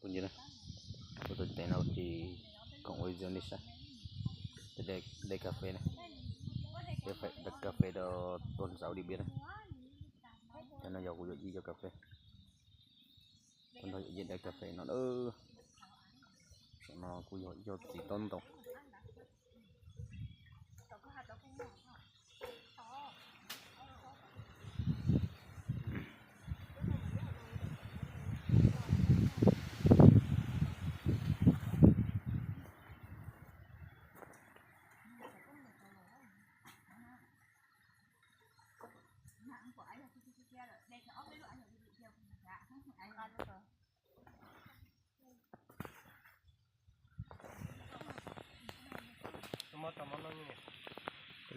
Tus ntawd na, kuv tus tsev no tsis koom ua zoo li saib. Tej dej kas fes na, tej kas fes rau tuag ntxauv li biab na. Cov no yog kuv yog ib co kas fes, kuv nrog yog ib dej kas fes no na. Saum no kuj yog ib co txiv taub ntoos.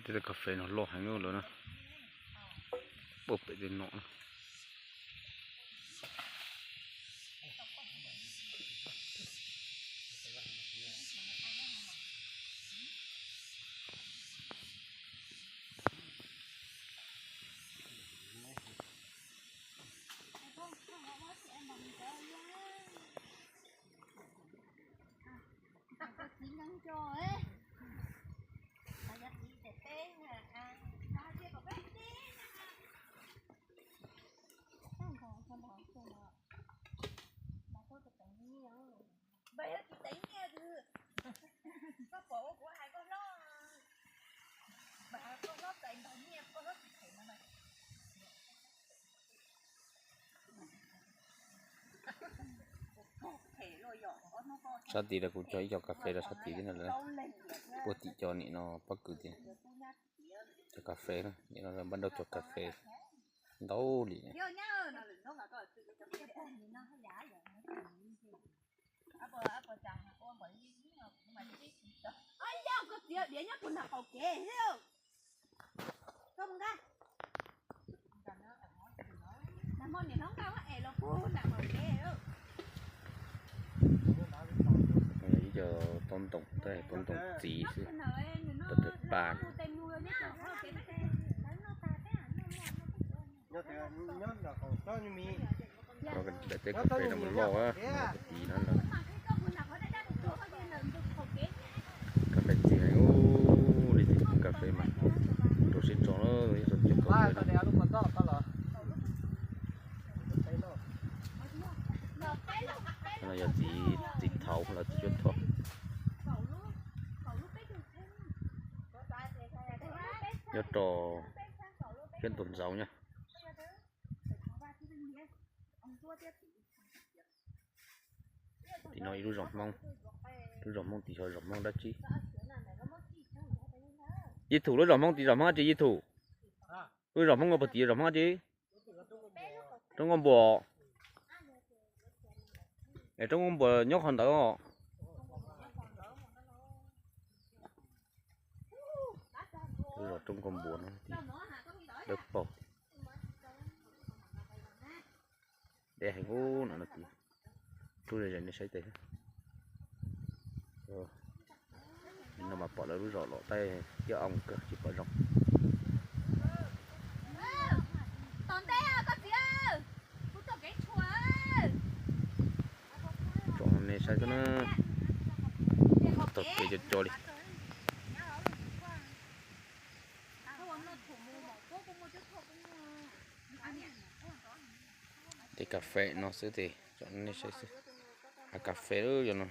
Tej kas fes no loj heev lawm na, puag pem tej no na. Sab tid los kuv cog ib co kas fes rau sab tid thiab no lawm, puag tim co nim no pob kws tias cog kas fes na, nim no lawv npaj nrauj cog kas fes ntau li. Ib co taub ntoos, taub ntoos txiv xwb, taub ntoos pa. Daim teb kas fes no mas loj, tiv no, kas fes txiv heev li, txiv kas fes mas rau siab ntso na, yog tau cog kas fes no. No yog txiv, txiv thaum los txiv cuab thoj, nyob rau Fiab Tuag Ntxauv nyob. Tim no ib lub zos Hmoob, lub zos Hmoob tim xyov zos Hmoob dab tsi. Yij Thum, lub zos Hmoob tim zos Hmoob dab tsi Yij Thum? Lub zos Hmoob puag tim zos Hmoob dab tsi? Roob Nkauj Npua. Es Roob Nkauj Npua nyob qhov ntawd os. Lub zos Roob Nkauj Npua no dawb paug. Deb heev ub no no tid. Rub ze ze nej saib tes. No mas pom lawv lub zos los taj tiab oo kawg tsis pom zoo. Tsom nej saib xwb na. Taug kev co co li. Tej kas fes no xwb tes tsom nej saib xwb. Hav kas fes lawm yog no.